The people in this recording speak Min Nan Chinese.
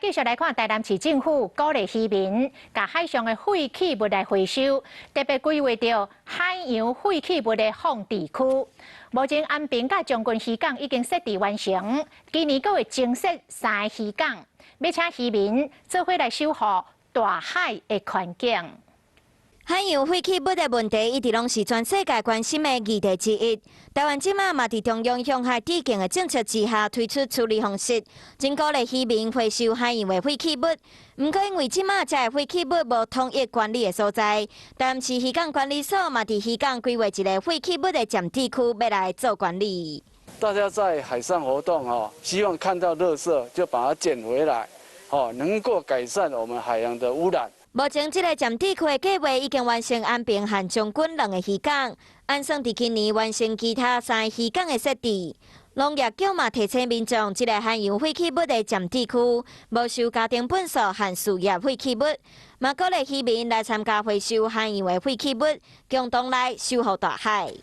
繼續來看台南市政府鼓勵漁民，共海上的廢棄物來回收，特別規劃著海洋廢棄物的放置區。目前安平佮將軍漁港已經設置完成，今年閣會增設三个漁港，欲請漁民做伙來守護大海的環境。海洋廢棄物的問題一直攏是全世界關心的議題之一。台灣這馬嘛佇中央向海致敬的政策之下推出處理方式，真鼓勵漁民回收海洋的廢棄物。毋過因為這馬這个廢棄物無統一管理的所在，台南市漁港管理所嘛佇漁港規劃一个廢棄物的暫置區，欲來做管理。大家在海上活動哦，希望看到垃圾就把它撿回來，哦，能夠改善我們海洋的污染。目前，這个暫置區的計劃已經完成安平和將軍兩个漁港，按算佇今年完成其他三个漁港的設置。農業局嘛提醒民眾，這个海洋廢棄物的暫置區無收家庭糞埽和事業廢棄物，嘛鼓勵漁民來參加回收海洋的廢棄物，共同來守護大海。